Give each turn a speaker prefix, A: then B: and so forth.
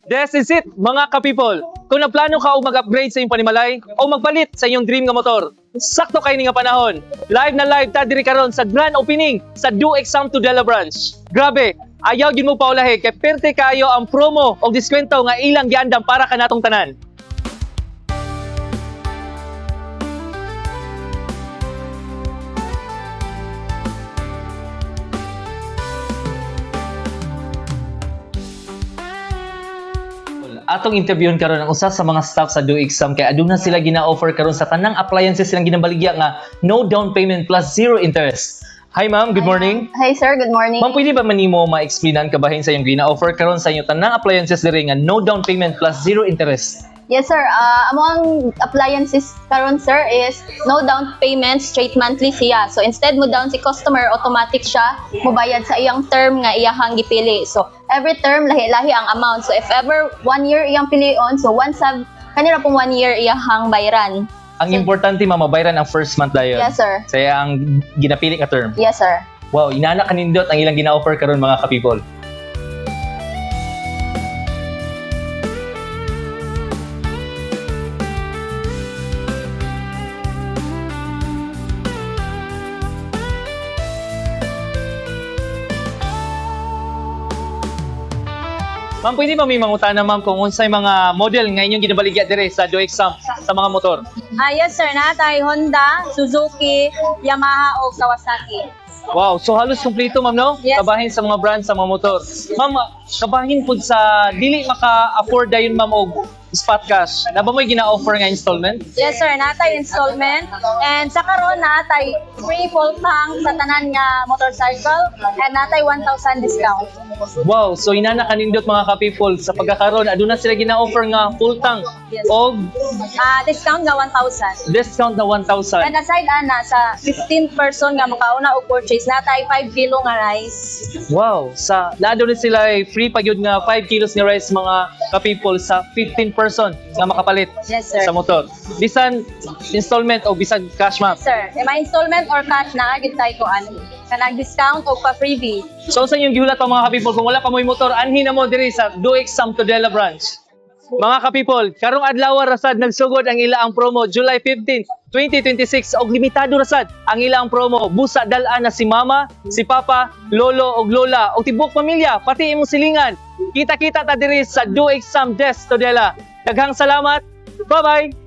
A: This is it, mga ka-people. Kung nagplano ka og mag-upgrade sa iyong panimalay o magpalit sa iyong dream nga motor, sakto kay ni nga panahon. Live na live ta diri karon sa grand opening sa Do Exam Tudela branch. Grabe, ayaw gyud mo paulahi kay perte kaayo ang promo og diskwento nga ilang giandam para kanatong tanan. Atong interviewon karon ang usa sa mga staff sa Do Exam kay aduna sila gina-offer karon sa tanang appliances silang ginabaligya nga no down payment plus zero interest. Hi ma'am, good morning.
B: Hi sir, good morning.
A: Ma'am, pwede ba manimo ma-explainan kabahin sa iyong gina-offer karon sa inyong tanang appliances diri nga no down payment plus zero interest?
B: Yes sir, amo ang appliances karon sir is no down payment, straight monthly siya. So instead mo down si customer, automatic siya mobayad sa iyang term nga iyahang gipili. So every term lahi-lahi ang amount. So if ever one year iyang pilion, so one sub kanira pong one year iyahang bayaran.
A: Ang importante ma'am, mabayaran ang first month dayon.
B: Yes sir.
A: Sa iyang ginapili nga term.
B: Yes sir.
A: Wow, inana kanindot ang ilang gina-offer karon mga ka-people. Ma'am, pwede ba may mangutana ma'am kung unsay mga model nga inyong ginabaligya dire sa Do Exam sa mga motor?
C: Yes sir, natay Honda, Suzuki, Yamaha o Kawasaki.
A: Wow, so halos kumpleto ma'am no?
C: Yes.
A: Kabahin sa mga brand sa mga motor. Ma'am, kabahin pud sa dili maka-afford dayon ma'am og spot cash. Na ba mo'y gina-offer nga installment?
C: Yes sir, natay installment and sa karon natay free full tank sa tanan nga motorcycle and natay 1,000 discount.
A: Wow, so inana kanindot mga ka-people sa pagkakaron aduna sila gina-offer nga full tank
C: Yes.
A: og
C: Discount nga 1,000.
A: discount na 1,000.
C: And aside ana sa 15 person nga makauna og purchase natay 5 kilo nga rice.
A: Wow, sa naa ni sila ay free pa gyud nga 5 kilos nga rice mga ka-people sa 15 person nga makapalit
C: Yes sir.
A: sa motor. Bisan installment o bisan cash ma'am.
C: Sir, eh, may installment or cash na agad tayo kuan. Kanang discount o pa freebie.
A: So sa inyong gihulat pa mga ka-people, kung wala pa mo'y motor, anhin na mo diri sa Duex Sam Tudela branch. Mga ka-people, karong adlaw rasad nagsugod ang ilaang promo July 15, 2026 og limitado rasad ang ilaang promo. Busa dal-an na si mama, si papa, lolo og lola og tibuok pamilya, pati imong silingan. Kita-kita ta diri sa Duex Sam Des Tudela. Daghang salamat. Bye-bye.